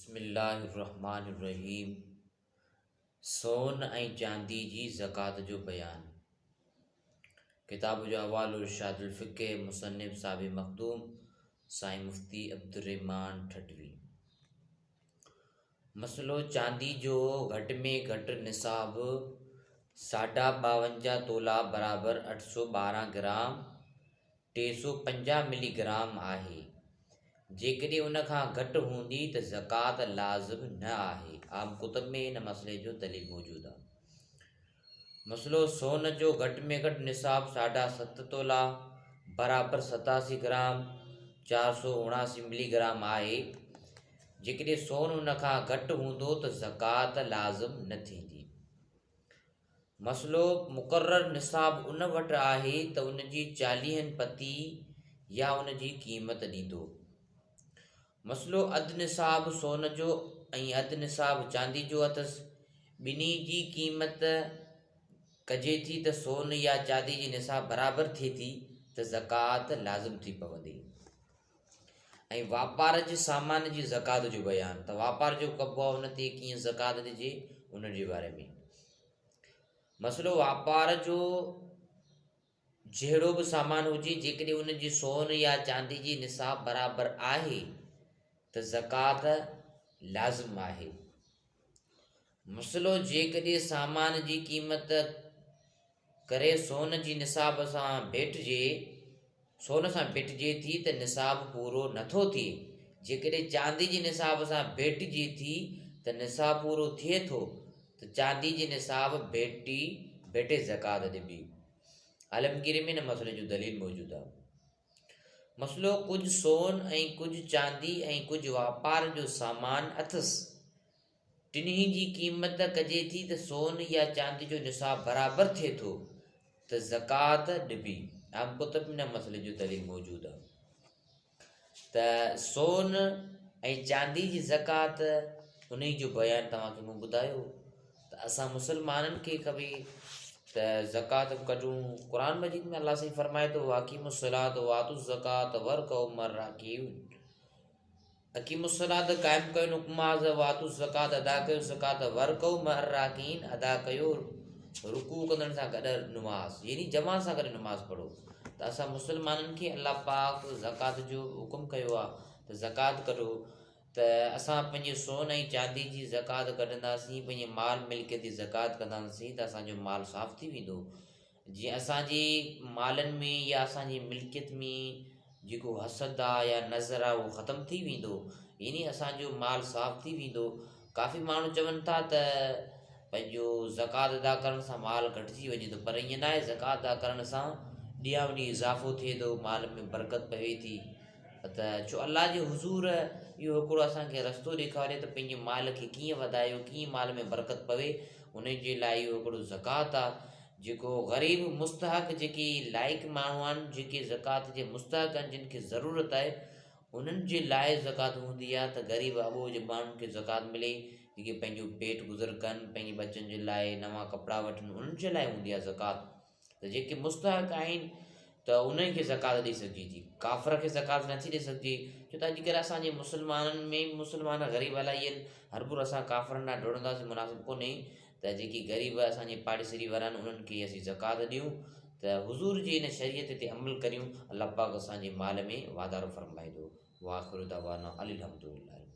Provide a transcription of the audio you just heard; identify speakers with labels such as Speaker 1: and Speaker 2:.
Speaker 1: بسم الله الرحمٰن الرحيم سون ۽ چاندي جي زڪوات جو بيان ڪتاب جو حوالو ارشاد الفقه مصنف صاحب مخدوم سائين مفتي عبدالرحمان ٺٽوي مسئلو چاندي جو گهٽ ۾ گهٽ نصاب ساڍا 52 تولا برابر 812 گرام 350 ملي گرام آهي. جيڪڏهن ان کان گهٽ هوندي ته زڪوات لازم نه آهي. عام ڪتب ۾ ان مسئلي جو دليل موجود آهي. مسئلو سون جو گهٽ ۾ گهٽ نصاب ساڍا ست تولا برابر 87 گرام 479 ملي گرام آهي. جيڪڏهن سون ان کان گهٽ هوندو ته زڪوات لازم نه ٿيندي. مسئلو مقرر نصاب ان وٽ آهي ته ان جي چاليهن پتي يا ان جي قيمت ڏيندو. مسئلو اڌ نصاب سون جو ۽ اڌ نصاب چاندي جو اٿس، ٻنهي جي قيمت ڪجي ٿي ته سون يا چاندي جي نصاب برابر ٿئي ٿي ته زڪوات لازم ٿي پوندي. ۽ واپار جي سامان جي زڪوات جو بيان ته واپار جو ڪبو آهي ان تي ڪيئن زڪوات ڏجي ان جي باري ۾ مسئلو واپار جو جهڙو به سامان هجي جيڪڏهن ان جي سون يا چاندي جي نصاب برابر آهي ته زڪوات لازم آهي مسئلو جيڪڏهن سامان جي قيمت ڪري سون جي نصاب سان ڀيٽجي سون سان ڀيٽجي ٿي ته نصاب پورو نٿو ٿئي جيڪڏهن چاندي جي نصاب سان ڀيٽجي ٿي ته نصاب پورو ٿئي ٿو ته چاندي جي نصاب ڀيٽي ڀيٽي زڪوات ڏبي عالمگيري ۾ ان مسئلي جو دليل موجود آهي مسئلو ڪجهه سون ۽ ڪجهه چاندي ۽ ڪجهه واپار جو سامان اٿس. ٽنهي جي قيمت ڪجي ٿي ته سون يا چاندي جو نصاب برابر ٿئي ٿو ته زڪوات ڏبي. عام ڪتب ۾ ان مسئلي جو دليل موجود آهي ته سون ۽ چاندي جي زڪوات انهي جو بيان توهان کي مون ٻڌايو ته اسان مسلمانن کي کپي ته زڪوات به ڪڍون. قرآن مجيد ۾ الله سائين فرمائي ٿو واقيموا الصلاة وآتوا الزڪوة وارڪعوا مع الراڪعين اقيموا الصلاة قائم ڪيو نماز وآتوا الزڪوة ادا ڪيو زڪوات وارڪعوا مع الراڪعين ادا ڪيو رڪوع ڪندڙن سان گڏ نماز يعني جماعت سان گڏ نماز پڙهو ته اسان مسلمانن کي الله پاڪ زڪوات جو حڪم ڪيو آهي ته زڪوات ڪڍو ته اسان پنهنجي سون ۽ چاندي جي زڪوات ڪڍنداسين، پنهنجي مال ملڪيت جي زڪوات ڪنداسين ته اسان جو مال صاف ٿي ويندو. جيئن اسان جي مالن ۾ يا اسان جي ملڪيت ۾ جيڪو حسد آ يا نظر آ اهو ختم ٿي ويندو يعني اسان جو مال صاف ٿي ويندو. ڪافي ماڻهو چون ٿا ته پنهنجو زڪوات ادا ڪرڻ سان مال گهٽجي وڃي ٿو پر ائين ناهي زڪوات ادا ڪرڻ سان ڏينهون ڏينهن اضافو ٿئي ٿو مال ۾ برڪت پوي ٿي. ته ڇو الله جي حضور اهو هڪڙو اسان کي رستو ڏيکاريو ته پنهنجي مال کي ڪيئن وڌايو ڪيئن مال ۾ برڪت پوي ان جي لاء اهو هڪڙو زڪوات آ جيڪو غريب مستحق جيڪي لائق ماڻهو آهن جيڪي زڪوات جي مستحق آهن جن کي ضرورت آهي انهن جي لاء زڪوات هوندي آهي ته غريب اٻوجهه ماڻهن کي زڪوات ملي جيڪي پنهنجو پيٽ گذر ڪن پنهنجي ٻچن جي لاء نوان ڪپڙا وٺن انهن جي لاء هوندي آهي زڪوات ته جيڪي مستحق آهن ته انهن کي زڪوات ڏئي سگهجي ٿي ڪافر کي زڪوات نٿي ڏئي سگهجي ڇو ته اڄڪلهه اسان جي مسلمانن ۾ مسلمان غريب الاهي آهن هربر اسان ڪافرن ڏانهن ڊوڙنداسين مناسب ڪونهي ته جيڪي غريب اسان جي پاڙيسري وارا آهن انهن کي اسين زڪوات ڏيون ته حضور جي ان شريعت تي عمل ڪريون الله پاڪ اسان جي مال ۾ واڌارو فرمائيندو واخر دعوانا الحمدلله.